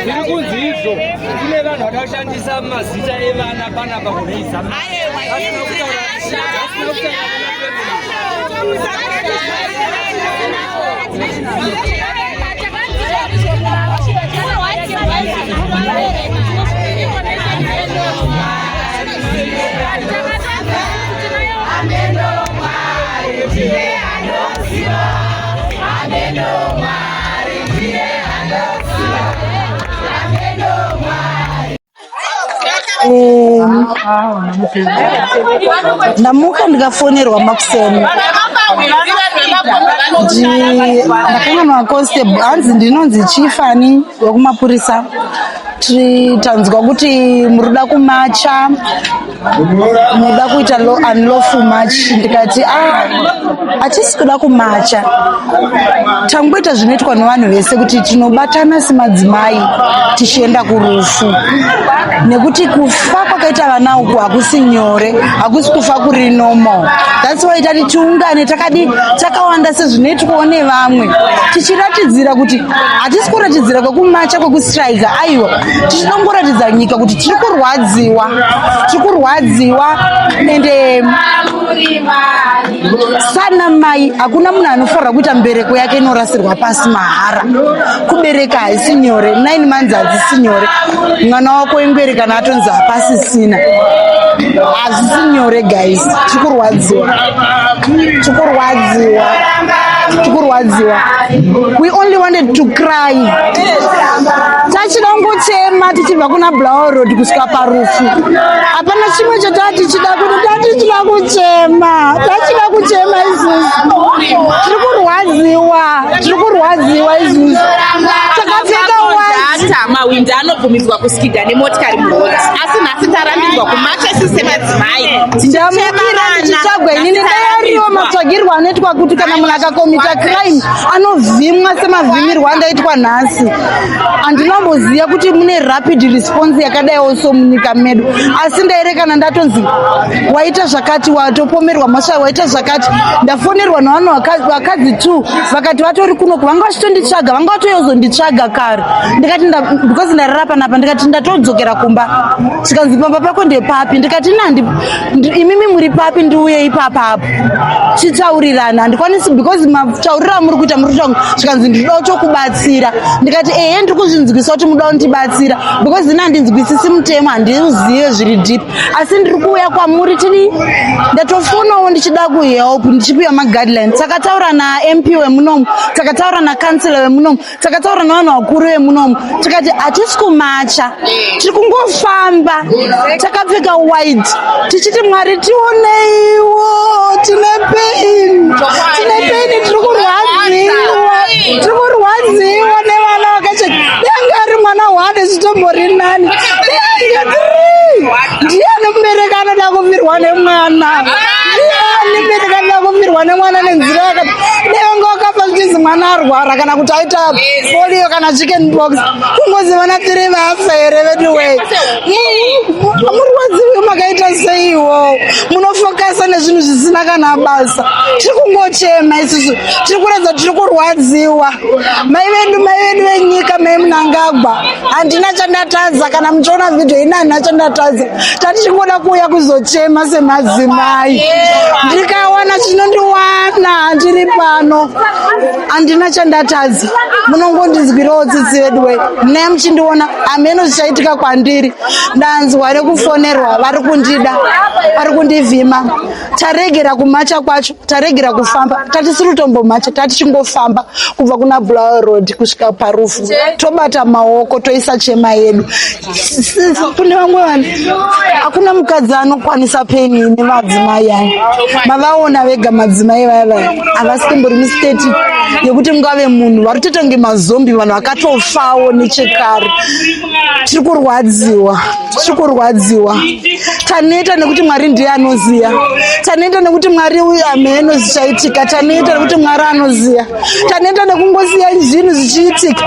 Zviri kunzi izvo kune vanhu vada kushandisa mazita evana panapa kureisa. Ndamuka ndikafonerwa makuseni, ndakanganwa constable, hanzi ndinonzi chifani wekumapurisa. Tanzwa kuti murikuda kumacha, munoda kuita unlawful march. Ndikati ah, hatisi kuda kumacha, tangoita zvinoitwa nevanhu vese kuti tinobatana semadzimai tichienda kurufu, nekuti kufa kwakaita vana uku hakusi nyore, hakusi kufa kuri normal. That's why tati tiungane takadi takawanda sezvinoitwawo nevamwe, tichiratidzira kuti hatisi kuratidzira kwekumacha, kwekustrika, aiwa, tichidongoratidza nyika kuti tiri kurwadziwa, tiri kurwadziwa. Ende sana mai, hakuna munhu anofanira kuita mbereko yake inorasirwa pasi mahara. Kubereka haisi nyore, 9 months hadzisi nyore. Mwana wako ingwere kana atonzi hapasisina, hazvisi nyore guys. Tiri kurwadziwa, tiri kurwadziwa, tiri kurwadziwa. We only wanted to cry, tachida kungochema tichibva kuna Bulawayo Road kusvika parufu. Hapana chimwe chatatichida kuti tatichida kuchema, tachida kuchema isusu. Tiri kurwadziwa, tiri kurwadziwa isusu. Takapfeka white. Data mahwindi anobvumidzwa kuskidha nemotikari muroad, asi nhasi tarambidzwa kumacha isusu semadzimai. Ndamukira ndichitsvagwa inini. Dai ariwo matsvagirwo anoitwa kuti kana munhu akakomita crime anovhimwa semavhimirwo andaitwa nhasi. Handinamboziva kuti mune rapid response yakadaiwo so munyika medu, asi ndairekana ndatonzi waita zvakati, watopomerwa mhosva, waita zvakati. Ndafonerwa nevanhu vakadzi two vakati vatori kunoku, vanga vachitonditsvaga, vanga vatoyozonditsvaga kare. Ndikati because ndarara panapa, ndikati ndatodzokera kumba. Zvikanzi, "Pamba pako ndepapi?" Ndikati, "Nandi imimi muri papi? Ndiuye ipapapo titaurirana. Handikwanisi because matauriro amuri kuita muri kuita." Zvikanzi, "Ndinoda kutokubatsira." Ndikati, "Ehe, ndiri kuzvinzwisa kuti muda kundibatsira because ini handinzwisisi mutemo, handiuzive zviri deep, asi ndiri kuuya kwamuri." Tiri ndatofonawo ndichida kuhelp, ndichipiwa maguidelines. Takataura naMP wemunomu, takataura nakansela wemunomu, takataura nevanhu vakuru vemunomu, tikati hatisi kumacha, tiri kungofamba takapfeka white tichiti, "Mwari, tioneiwo, tine pain, tine pain, tiri kurwadziwa, tiri kurwadziwa nevana vakacheka." Denge ari mwana one zvitombori nani, denge three. Ndiani mubereki anoda kufirwa nemwana? Ndiani mubereki anoda kufirwa nemwana nenzira yakati? Denge wakafa zvichinzi mwana arwara kana kuti aita polio kana chicken pox, kungozi vana tiri vafa here? Veduwei, murwadziwe makaita seiwo? Munofokasa nezvinhu zvisina kana basa. Tiri kungochema isusu, tiri kuratidza tiri kurwadziwa. Mai vedu, mai vedu venyika, mai Munangagwa, handina chandatadza. Kana muchiona vhidhiyo ina, handina chandatadza. Tatichingoda kuuya kuzochema semadzimai. Ndikawana chinondiwana, ndiri pano, handina chandatadza. Munongondinzwirawo tsitsi veduwe, munai muchindiona. Hameno zvichaitika kwandiri. Ndanzwa nekufonerwa, vari kundida, vari kundivhima. Taregera kumacha kwacho, taregera kufamba, tatisiri kutombomacha, tatichingofamba kubva kuna Bulawayo Road kusvika parufu, tobata maoko, toisa chema yedu. Kune vamwe vanhu, hakuna mukadzi anokwanisa pain ine madzimai aya. Mavaona vega madzimai vaya vaya, havasi kumbori mustate yekuti mungave munhu vari kutoita kunge mazombi, vanhu vakatofawo nechekare. Tiri kurwadziwa, tiri kurwadziwa, taneta nekuti Mwari ndiye anoziya. Taneta nekuti Mwari uyu amheno zvichaitika. Taneta nekuti Mwari anoziya. Taneta nekungosiya zvinhu zvichiitika.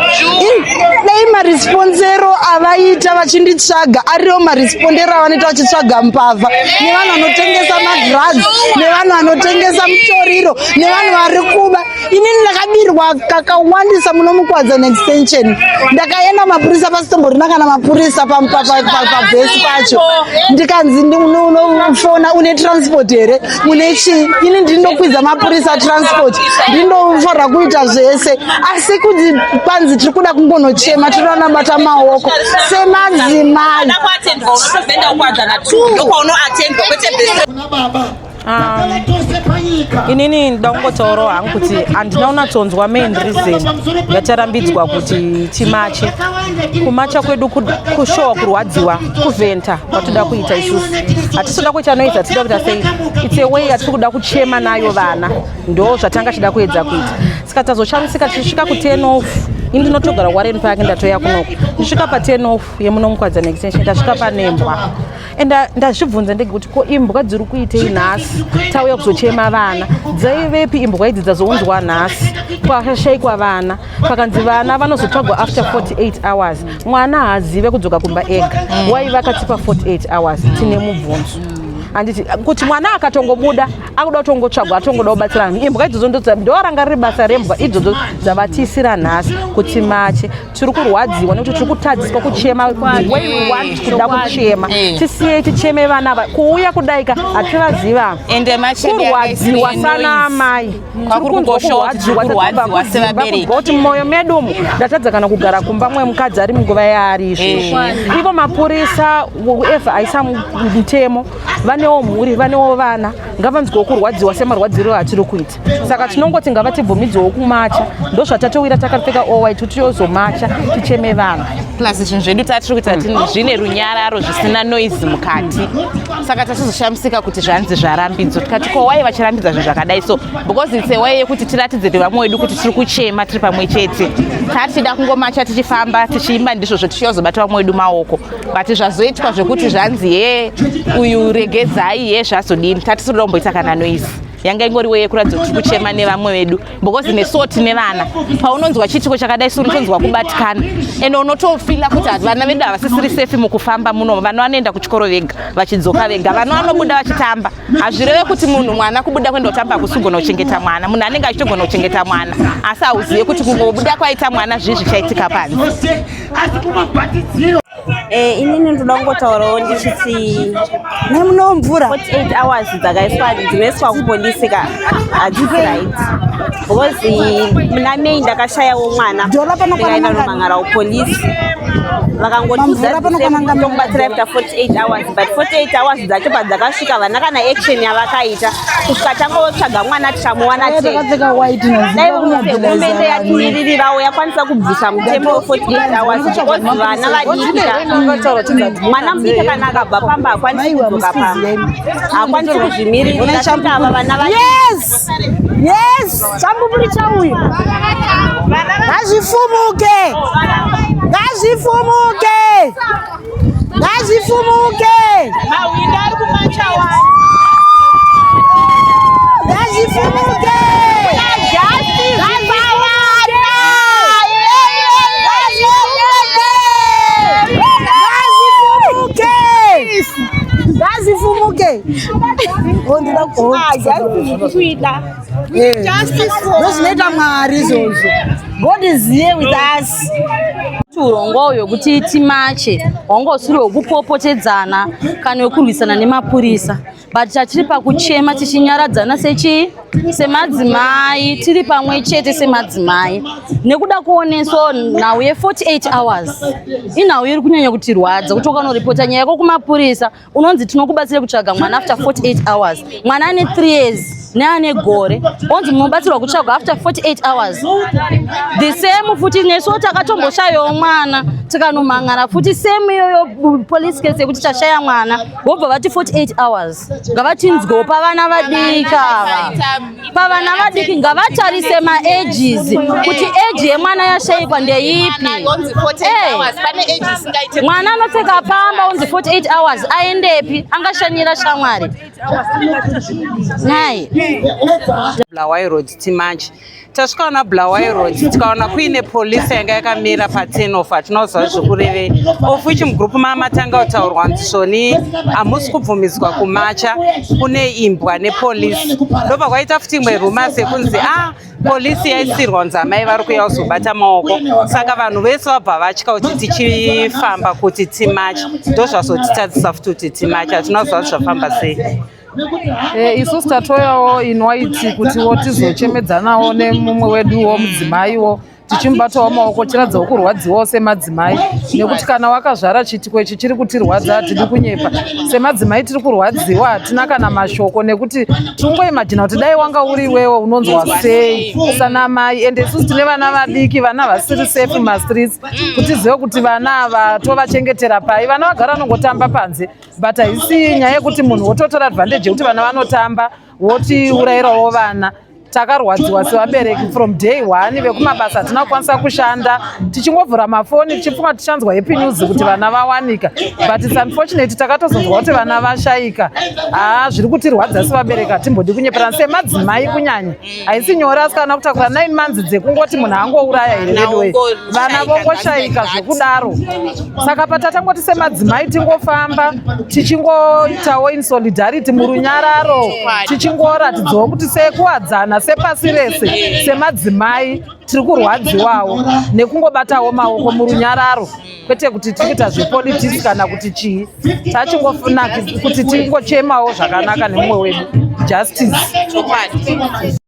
Dai maresponsero avaita vachinditsvaga ariwo marespondero avanoita vachitsvaga mbavha nevanhu vanotengesa madrugs nevanhu vanotengesa mutoriro nevanhu vari kuba. Inini ndakabirwa kakawandisa muno muKwadzana Extension. Ndakaenda mapurisa pasitomborina kana mapurisa pabhesi pacho, ndikanzi unofona une transport here, une chii. Ini ndinokwidza mapurisa transport, ndinofanira kuita zvese, asi kuti kwanzi tiri kuda kungonochema, tinoanabata maoko semadzimai. Kuatendwa unotozoenda kuKwadzana 2, ndokwaunoatendwa, kwete best. Inini ndoda kungotaurawo hangu kuti handina kunatsonzwa main reason yatarambidzwa kuti timache. Kumacha kwedu kushowa kurwadziwa, kuvhenta kwatoda kuita isusu. Hatisi kuda kuita noise, hatisi kuda kuita sei. It's a way yatiri kuda kuchema nayo vana, ndo zvatanga chida kuedza kuita. Saka tazoshamisika tichisvika ku10 off. Ini ndinotogara Warren Park, ndatoya kunoko. Ndisvika pa10 off yemuno muKwadzana Extension, ndasvika panembwa and ndazvibvunza ndege kuti ko imbwa dziri kuitei nhasi? Tauya kuzochema vana, dzaivepi imbwa idzi dzazounzwa nhasi? Kwashayikwa vana, pakanzi vana vanozotsvagwa after 48 hours. Mwana haazive kudzoka kumba ega. Wai vakatipa 48 hours? Tine mubvunzo, handiti? Kuti mwana akatongobuda akuda kutongotsvagwa, atongoda kubatsira vanhu, imbwa idzodzo ndoranga riri basa rembwa idzodzo dzavatiisira nhasi kuti mache. Tiri kurwadziwa nekuti tiri kutadziswa kuchema the way we want kuda kuchema. Tisiyei ticheme vana ava. Kuuya kudaika hativaziva. Ende mache Kurwadziwa sana amai. Kwakuri kungoshowa kuti tiri kurwadziwa sevabereki. Kuti mumwoyo medu umu ndatadza kana kugara kumba mwemukadzi ari munguva yaari izvozvo. Ivo mapurisa, whoever aisa mutemo, vanewo mhuri, vanewo vana, ngavanzwewo kurwadziwa semarwadziro atiri kuita. Saka tinongoti ngavatibvumidzewo kumacha. Ndo zvatatowira takapfeka all white kuti tiyozomacha ticheme vana. Plus zvinhu zvedu tatiri kuita zvine runyararo, zvisina noise mukati. Saka tachizoshamisika kuti zvanzi zvarambidzwa. Tikati ko wai vachirambidza zvinhu zvakadai? So because it's a way yekuti tiratidze vamwe wedu kuti tiri kuchema tiri pamwe chete. Tatichida kungomacha tichifamba tichiimba, ndizvozvo, tichiyozobata vamwe wedu maoko, but zvazoitwa zvekuti zvanzi ye uyu regedzai, ye zvazodini. Tatisinoda kumboita kana noise. Yanga ingori way yekuratidza kuti tiri kuchema nevamwe vedu, because nesuwo tine vana. Paunonzwa chiitiko chakadai so unotonzwa kubatikana ende unotofila kuti vana vedu havasisiri safe mukufamba muno. Vana vanoenda kuchikoro vega, vachidzoka vega. Vana vanobuda vachitamba. Hazvireve kuti munhu mwana kubuda kuenda kutamba hakusigona kuchengeta mwana. Munhu anenge achitogona kuchengeta mwana, asi hauzive kuti kungobuda kwaita mwana zvii zvichaitika panze. Inini ndoda kungotaurawo ndichiti Nemuno mvura. 48 hours dzakaiswa, dzinoiswa kupolisi ka, hadzisi right, because muna May ndakashayawo mwana. Dhola panokwana Ndikaenda mangani? nomangara kupolisi, Mamvura panokwana ngani? vakangotiudza after 48 hours, but 48 hours dzacho padzakasvika, vana kana action yavakaita kusvika tangotsvaga mwana tichamuwana tei? Takapfeka white. Dai hurumende yatimiririrawo yakwanisa kubvisa mutemo we48 hours, because vana vadiki ka, mwana mudiki kana akabva pamba hakwanisi kudzoka pamba, hakwanisi kuzvimiririra. Saka ava vana vadiki. Yes, chambupuri chauya. Ngazvifumuke, ngazvifumuke, ngazvifumuke, Mahwinda ari kumacha wani. ngazvifumuke, ngazvifumuke, ngazvifumuke. Oh, ndozvinoita Mwari izvozvo. God is here with us. Kuti urongwa uyu wekuti timache wanga usiri wekupopotedzana kana wekurwisana nemapurisa, but tatiri pakuchema tichinyaradzana sechii, semadzimai, tiri pamwe chete semadzimai, nekuda kuoneswa nhau ye48 hours. Inhau iri kunyanya kutirwadza kuti ukanoripota nyaya yako kumapurisa, unonzi tinokubatsira kutsvaga mwana after 48 hours. Mwana ane 3 years. Neane gore onzi munobatsirwa kutsvagwa after 48 hours. The same futi nesuwo takatomboshayawo mwana, tikanomhangana futi same iyoyo police case yekuti tashaya mwana, vobva vati 48 hours. Ngavatinzwewo pavana vadiki ava, pavana vadiki ngavatarise maages, kuti age yemwana yashayikwa ndeipi. Eh, mwana anopfeka pamba, onzi 48 hours, aendepi? Angashanyira shamwari nai? Bulawayo Road timachi. Tasvika na Bulawayo Road, tikaona kuine polisi yanga yakamira pa10 off. Hatinoziva zvekurevei, of which mugroup mamatanga kutaurwa kunzi svoni hamusi kubvumidzwa kumacha, kune imbwa nepolisi. Ndobva kwaita futi imwe rumours yekunzi a polisi yaisirwa kunzi amai vari kuuya kuzobata maoko. Saka vanhu vese vabva vatya kuti tichifamba kuti timachi. Ndozvazotitadzisa futi kuti timachi. Hatinoziva kuti zvafamba sei. Isusu tatoyawo in white kutiwo tizochemedzanawo nemumwe weduwo mudzimaiwo, tichimubatawo maoko, tiratidzawo kurwadziwawo semadzimai, nekuti kana wakazvara, chiitiko ichi chiri kutirwadza. Hatidi kunyepa, semadzimai tiri kurwadziwa, hatina kana mashoko, nekuti tiringoimagina kuti dai wanga uri iwewe unonzwa sei sana mai. Ende isusu tine vana vadiki, vana vasiri safe mumastreets, kuti tizive kuti vana ava tovachengetera pai. Vana vagara vanongotamba panze, but haisi nyaya yekuti munhu wototora advantage yekuti vana vanotamba, wotiurayirawo vana. Takarwadziwa sevabereki from day one. Vekumabasa hatina kukwanisa kushanda, tichingovhura mafoni tichifunga tichanzwa happy news kuti vana vawanika, but it's unfortunate, takatozonzwa kuti vana vashayika. Haa, zviri kutirwadza sevabereki, hatimbodi kunyeperana, semadzimai kunyanya. Haisi nyore, asi kana kutakura 9 months dzekungoti munhu angouraya here veduwe, vana vongoshayika zvekudaro. Saka patatangoti semadzimai tingofamba tichingoitawo in solidarity, murunyararo, tichingoratidzawo kuti sekuwadzana, sepasi rese, semadzimai tiri kurwadziwawo, nekungobatawo maoko murunyararo, kwete kuti tiri kuita zvepolitics kana kuti chii. Tachingofunaki kuti tingochemawo zvakanaka nemumwe wedu, justice. Chokwadi.